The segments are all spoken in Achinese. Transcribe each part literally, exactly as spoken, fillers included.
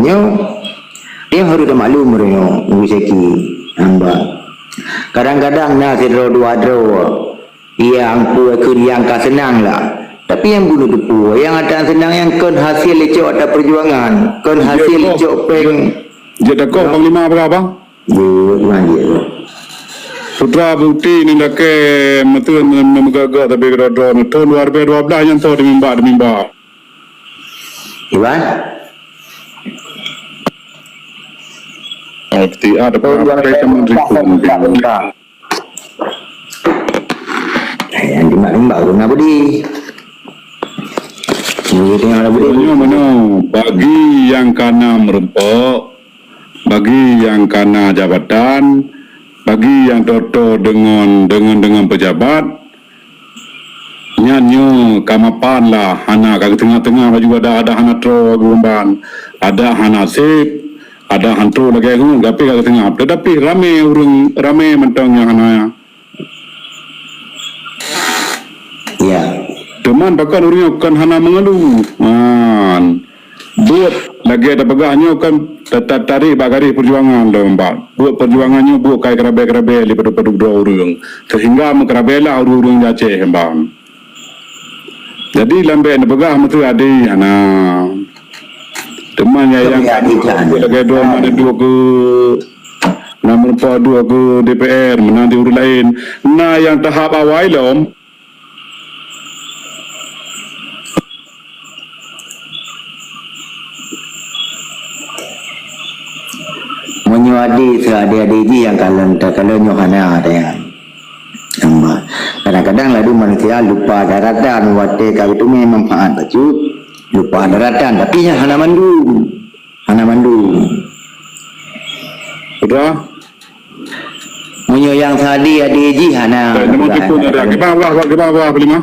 Nyoe, nyoe harôh tamaklum uroe nyoe, Abu Syaki, hamba. Kadang-kadang na sidroe dua droe, nyang peue keu nyang ka seunang lah. Tapi nyang bunoe teupeu, nyang ata seunang nyan kon hasil icok ata peujuangan, kon hasil icok péng. Jeuet, jeuet takoh Panglima peugah, Bang? Jeuet, Bang, jeuet. Putra bukti nyan dakée meuteun meugagak tapi keudroe-droe thon dua ribée dua blaih nyan toh di mimba, di mimba. Iban? F T A dapat apa kamu rikun? Eh, yang timbak-timbak ureueng Abdi. Ini tengah Abdi. Meunyoe, meunyoe bagi nyang kana meurumpok, bagi nyang kana jabatan, bagi nyang toe-toe deungon, deungon, deungon peujabat, nyan nyoe ka mapan lah, hana ka geuteungoh-teungoh laju, ada, ada hana troe geumban, ada hana sép, ada hantu lagée ngon, tapi ka geuteungoh. Tetapi ramé ureueng, ramé mantong nyang hana. Ya. Teuma pakon ureueng nyoe kon hana meungeuluh. Man. Buet lagée tapeugah nyoe kon ta-, ta-, tarék bak garéh peujuangan lom, Bang. Buet peujuangan nyoe buet kai keurabée-keurabée lé padub-padub droe ureueng. Sehingga meukeurabée lah ureueng-ureueng di Aceh, Bang. Jadi lambek neupeugah meuteue adé hana. Teuma nyang, nyang lagée droe na duek keu, na meurumpok duek keu D P R, meunan di ureueng laén. Na nyang tahap awai lom. Meunyoe adé, seuadé-adé jih nyang kalon, takalon nyoe hana ada nyan. Kadang-kadang laju manusia lupa daratan watée ka geuteumé manfaat bacut, lupa daratan, tapi nyan hana mandum. Hana mandum. Sudah? Meunyoe nyang seuadé-adé jih hana. Kiban wah, kiban wah, Panglima?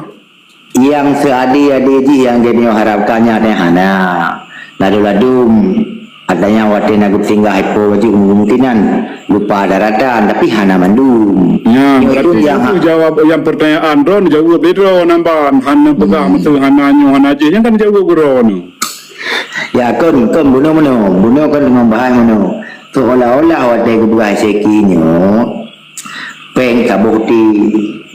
Nyang seuadé-adé jih nyang geutanyoe harapkan nyan hana. Ladôm-ladôm, artinya watée na geusinggah ipo bacut kemungkinan lupa daratan, tapi hana mandum. Nyan, nyoe berarti itu nyang itu jawab nyang pertanyaan droe, jaweueb lé droe, namban hana peugah meuteue hana nyoe hana jih, nyan kan jaweueb droe nyoe. Ya, kon, kon bunoe meunoe, bunoe kon deungon bahai meunoe. Seolah-olah watée geupeugah Syeki nyoe, péng saboh ti,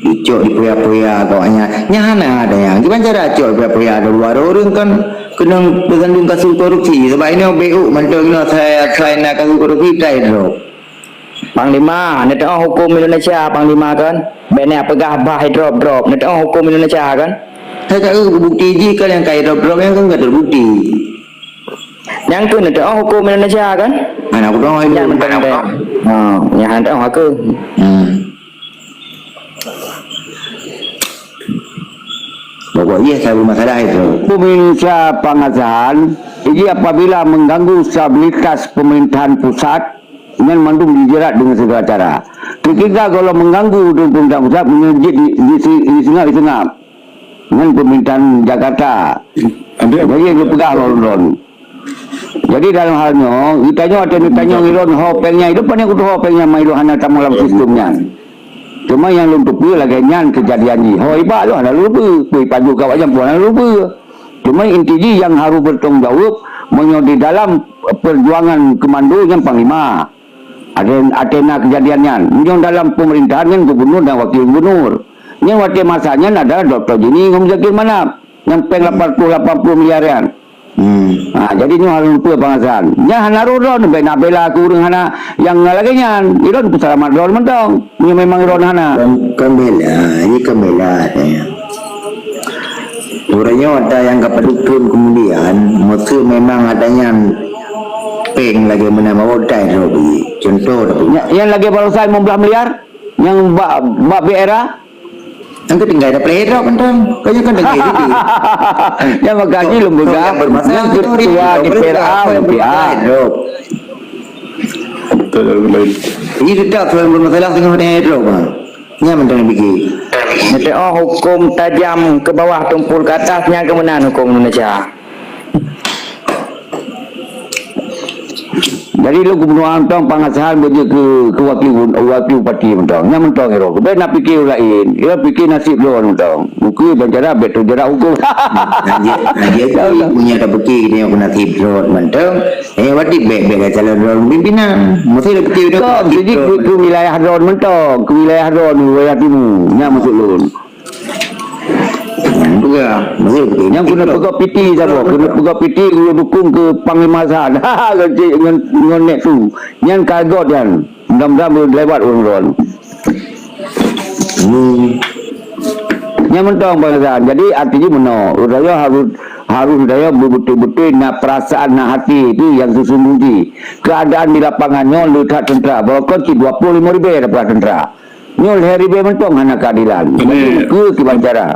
icok dipoya-poya gobnyan. Nyan hana ada nyan. Kiban cara cok dipoya-poya di luwa ureueng kon keunong teusandung kasus korupsi. Sabab inoe B U mantong inoe asai, asai na kasus korupsi tai droe. Panglima, neuteu'oh huköm Indonesia, Panglima, kan? Bèk neupeugah bah drop-drop, neuteu'oh huköm Indonesia, kan? Hai ka bukti jih kan nyang ka drop-drop nyan kan ka teubukti. Nyang keuh neuteu'oh huköm Indonesia, kan? Hana kuteu'oh itu. Nyan mantong deh. Ha, nyan hana teu'oh aku. Hmm. Pokok jih sabe masalah itu. Pemirsa pengasahan, jadi apabila mengganggu stabilitas pemerintahan pusat, nyan mandum dijerat dengan segala cara. Ketika kalau mengganggu pemerintahan pusat, menyejit di, di, di sengap, di sengap. Nyan pemerintahan Jakarta. Jadi, dia peugah lon-lon. Jadi, dalam hal nyoe, geutanyoe ateueh neutanyong ilôn ho péng nyan, ilôn pane kutu ho péng nyan, ma ilôn hana tamong lam sistem nyan. Cuma nyang lôn teupeue lagèe nyan keujadian jih. Ho ibak lôn hana lôn teupeue, peue ipajoh kawak nyan pun hana lôn teupeue. Cuma inti jih nyang harôh bertanggung jawab, meunyoe di dalam perjuangan komando nyan panglima. Ada, ada na kejadian nyan. Meunyoe dalam pemerintahan nyan gubernur dan wakil gubernur. Nyan watèe masa nyan adalah Doktor Joni ngon Muzakir Manaf. Nyang péng lapan ratus lapan puluh miliar nyan. Hmm. Ha, jadi nyoe harôh teupeue bangasan. Nyan hana rôh droeneuh, bèk na bela keu ureueng hana nyang lagèe nyan. Droeneuh peuseulamat droeneuh mantong. Nyoe memang droeneuh hana. Kon, kon bela, ini kon bela katanya. Uroe nyoe ata nyang ka padub thon keumudian, meuseu memang ata nyan péng lagèe meunan mawöt tai droe bri. Contoh tapi. Nya, nyang lagèe baroesa limong blaih miliar, nyang bak, bak B R A. Nyang keutinggai dah play drop mantong. Kau kan dengar jadi. Nyang maka jih lembega. Nyang ketua D P R A, D P R. Ini tetap selalu bermasalah tengah play drop, bang. Nyan mantong pike. Neuteu'oh huköm tajam keu bawah tumpul keu atas, nyan keuh meunan huköm Indonesia. Jadi lôn gubernur mantong, pengesahan beujeuet keu, keu wakil, wakil bupati mantong. Nyan mantong iro. Bèk na pikir laén. Iro pikir nasib lôn mantong. Buku bancara bèk teujerat hukum. Nah, dia, nah, dia tu punya ada pikir dia yang kena tip drone mantong. Eh, wajib bèk, bèk calon drone pimpinan. Mesti ada pikir dia. Kok, jadi ke, ke wilayah drone mantong. Ke wilayah drone, wilayah timu. Nyan maksud lôn. Nyang peugah, maksud lôn. Nyang kena peugah piti siapa? Kena peugah piti, guru dukung ke Panglima Hasan. Ha, ha, ngon, ngon nek tu. Nyan kagot nyan. Mudah-mudahan boleh lewat ureueng droen. Hmm. Nyan mantong pengesahan. Jadi, artinya meunoe, ureueng harus, harus daya beutôi-beutôi na perasaan, na hati itu yang sesungguh jih. Keadaan di lapangan nyoe le that teuntara. Bahkan cit dua puluh lima ribu ada perang teuntara. Nyoe lhèe ribu mantong hana keadilan. Jadi, ke kiban cara.